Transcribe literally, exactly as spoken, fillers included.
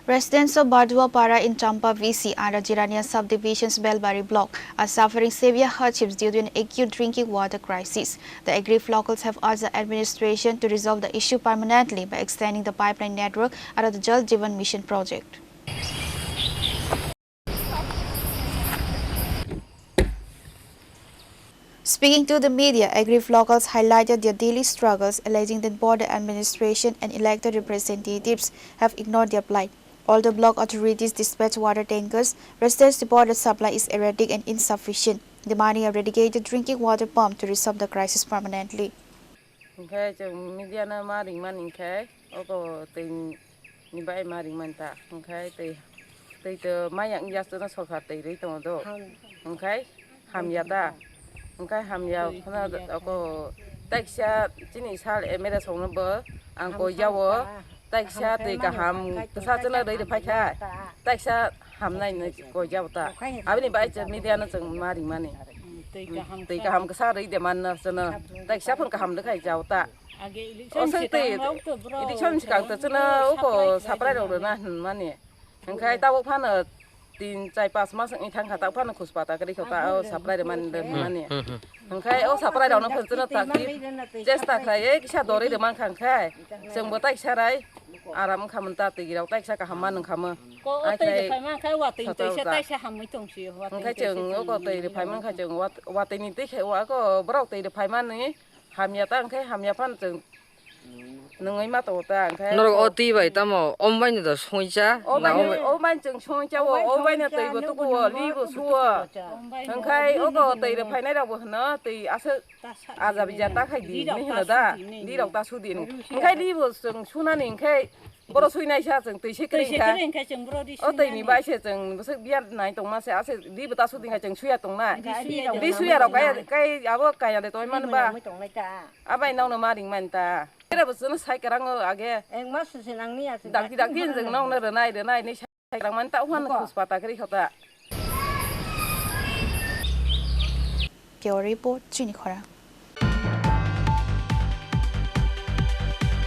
Residents of Baduapara in Champa V C under Jirania subdivision's Belbari block are suffering severe hardships due to an acute drinking water crisis. The aggrieved locals have asked the administration to resolve the issue permanently by extending the pipeline network under the Jal Jeevan Mission project. Speaking to the media, aggrieved locals highlighted their daily struggles, alleging that both the administration and elected representatives have ignored their plight. Although block authorities dispatch water tankers, residents report that supply is erratic and insufficient, demanding a dedicated drinking water pump to resolve the crisis permanently. Hwnkhe chwng media no ma ringmani hwnkhe oko twi ni bai ma ringmani ta, hwnkhe twi, twi to maya wngya chwngno sorkar twi rwi tongo do, hwnkhe hamya ta, hwnkhe hamya phano oko taisa chini sal M L A songno bo ang koi jao, taisa twi kaham kwsa chwngno rwi rw phaikha, taisa hamnai hinwi koi jao ta. Aboni bai chwng media no chwng ma ringmani. Twi kaham kwsa rwi de man no chwngno. Taisa phano kaham rwkhai jao ta. O seng twi election swkang to chwngno oko supply rok rwna hinmani. Hwnkhe tabuk phano tin char pas mas wngwi thangkha, tabuk phano khuspata kwrwi kho ta o supply rwmani hinmani. Hwnkhe o supply rokno phano chwngno takti chesta khlaiwi kisa dorwi rwmankha, hwnkhe chwngbo taisa rai aram wngkha manta, twi rok taisa kaham man wngkha mo. Ko o twi rwphai mankha watwi twi se taisa hamwi tong si. Hwnkhe chwng oko twi rwphai mankha chwng wat-, watwi ni twi khe o ako borok twi rwphai mani hamya ta, hwnkhe hamya phano chwng nungwi ma tongo ta, hwnkhe norok o twi bai tamo omo bai no da songcha? O bai no, o bai chwng songcha o, o bai no twi bo tuku o, li bo su o. Hwnkhe oko twi rwphainai rok bo hwno twi aswk aja bija ta khai di hinwi hwno da, li rok ta su di hinwi. Hwnkhe li bo chwng sunani hwnkhe boro sui naisa chwng twi se kwrwi kha. O twi ni bai se chwng bwswk biya nai tongma se, ase li bo ta su di kha chwng suya tongnai. Li suya rok kai, kai abo kaya de tongwi man ba. Abai nokno ma ringmani ta. Kera bo chwngno sai kwrang o age. Dakti dakti chwng nokno rwnai rwnai ni sai kwrang mani ta, uhan khuspata kwrwi kho ta. Bureau Report, Chini Khorang.